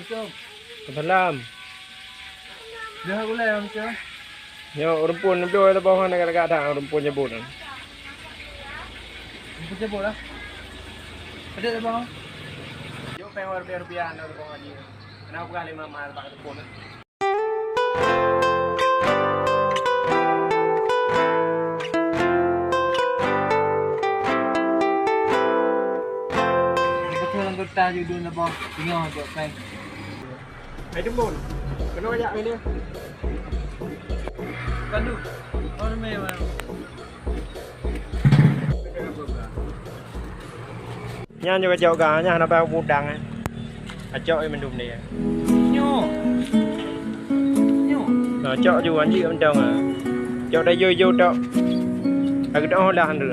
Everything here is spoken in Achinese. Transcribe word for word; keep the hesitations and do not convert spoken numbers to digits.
Salam. Dah gulai macam. Nyoe rumpun bloe leuboh nyan, dekat-dekat that rumpun jebot. Rumpun jebot lah. Ada leuboh. Jok peng rupiah-rupiah na leuboh haji. Kena peugah lima mahal bak rumpun. Beutôi anggota judul leuboh singoh jok peng. Hai Teumbon, keunoe jak ngon dia. Kadu, oh, ramai orang. Nyan juga cok ga, nyan hana payah udang, eh. Acok je mandum dia. Nyoe. Nyoe. Nah, cok ju anjing mantong, ah. Cok dah ijo-ijo tok. Aku dah olah tu.